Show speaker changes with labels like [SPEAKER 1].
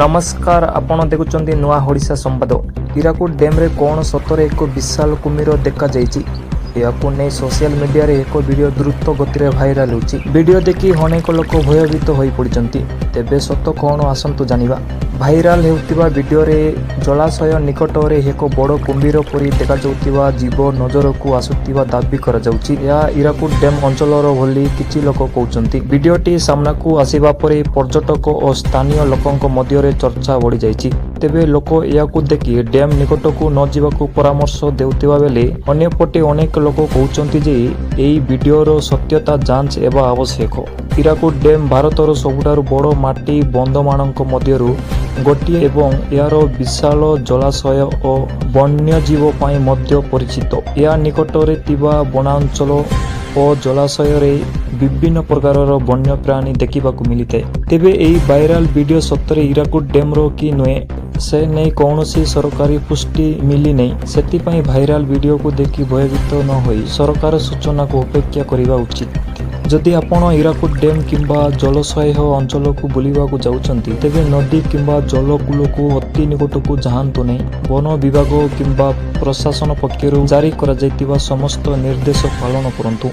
[SPEAKER 1] ନମସ୍କାର, ଆପଣ ଦେଖୁଛନ୍ତି ନୂଆ ଓଡ଼ିଶା ସମ୍ବାଦ। ହୀରାକୁଦ ଡ୍ୟାମ୍ରେ କ'ଣ ସତରେ ଏକ ବିଶାଳ କୁମ୍ଭୀର ଦେଖାଯାଇଛି? ଏହାକୁ ନେଇ ସୋସିଆଲ ମିଡିଆରେ ଏକ ଭିଡିଓ ଦ୍ରୁତ ଗତିରେ ଭାଇରାଲ ହେଉଛି। ଭିଡିଓ ଦେଖି ଅନେକ ଲୋକ ଭୟଭୀତ ହୋଇପଡ଼ିଛନ୍ତି। ତେବେ ସତ କ'ଣ, ଆସନ୍ତୁ ଜାଣିବା। ଭାଇରାଲ ହେଉଥିବା ଭିଡିଓରେ ଜଳାଶୟ ନିକଟରେ ଏକ ବଡ଼ କୁମ୍ଭୀର ପରି ଦେଖାଯାଉଥିବା ଜୀବ ନଜରକୁ ଆସୁଥିବା ଦାବି କରାଯାଉଛି। ଏହା ହୀରାକୁଦ ଡ୍ୟାମ୍ ଅଞ୍ଚଳର ବୋଲି କିଛି ଲୋକ କହୁଛନ୍ତି। ଭିଡିଓଟି ସାମ୍ନାକୁ ଆସିବା ପରେ ପର୍ଯ୍ୟଟକ ଓ ସ୍ଥାନୀୟ ଲୋକଙ୍କ ମଧ୍ୟରେ ଚର୍ଚ୍ଚା ବଢ଼ିଯାଇଛି। ତେବେ ଲୋକ ଏହାକୁ ଦେଖି ଡ୍ୟାମ୍ ନିକଟକୁ ନ ଯିବାକୁ ପରାମର୍ଶ ଦେଉଥିବା ବେଳେ ଅନ୍ୟପଟେ ଅନେକ ଲୋକ କହୁଛନ୍ତି ଯେ ଏହି ଭିଡିଓର ସତ୍ୟତା ଯାଞ୍ଚ ହେବା ଆବଶ୍ୟକ। ହୀରାକୁଦ ଡ୍ୟାମ୍ ଭାରତର ସବୁଠାରୁ ବଡ଼ ମାଟି ବନ୍ଧମାନଙ୍କ ମଧ୍ୟରୁ ଗୋଟିଏ ଏବଂ ଏହାର ବିଶାଳ ଜଳାଶୟ ଓ ବନ୍ୟଜୀବ ପାଇଁ ମଧ୍ୟ ପରିଚିତ। ଏହା ନିକଟରେ ଥିବା ବନାଞ୍ଚଳ ଓ ଜଳାଶୟରେ ବିଭିନ୍ନ ପ୍ରକାରର ବନ୍ୟପ୍ରାଣୀ ଦେଖିବାକୁ ମିଳିଥାଏ। ତେବେ ଏହି ଭାଇରାଲ ଭିଡିଓ ସତରେ ହୀରାକୁଦ ଡ୍ୟାମ୍ର କି ନୁହେଁ, ସେ ନେଇ କୌଣସି ସରକାରୀ ପୁଷ୍ଟି ମିଳିନାହିଁ। ସେଥିପାଇଁ ଭାଇରାଲ ଭିଡିଓକୁ ଦେଖି ଭୟଭୀତ ନ ହୋଇ ସରକାର ସୂଚନାକୁ ଅପେକ୍ଷା କରିବା ଉଚିତ। ଯଦି ଆପଣ ହୀରାକୁଦ ଡ୍ୟାମ୍ କିମ୍ବା ଜଳାଶୟ ଅଞ୍ଚଳକୁ ବୁଲିବାକୁ ଯାଉଛନ୍ତି, ତେବେ ନଦୀ କିମ୍ବା ଜଳକୂଳକୁ ଅତି ନିକଟକୁ ଯାଆନ୍ତୁ ନାହିଁ। ବନ ବିଭାଗ କିମ୍ବା ପ୍ରଶାସନ ପକ୍ଷରୁ ଜାରି କରାଯାଇଥିବା ସମସ୍ତ ନିର୍ଦ୍ଦେଶ ପାଳନ କରନ୍ତୁ।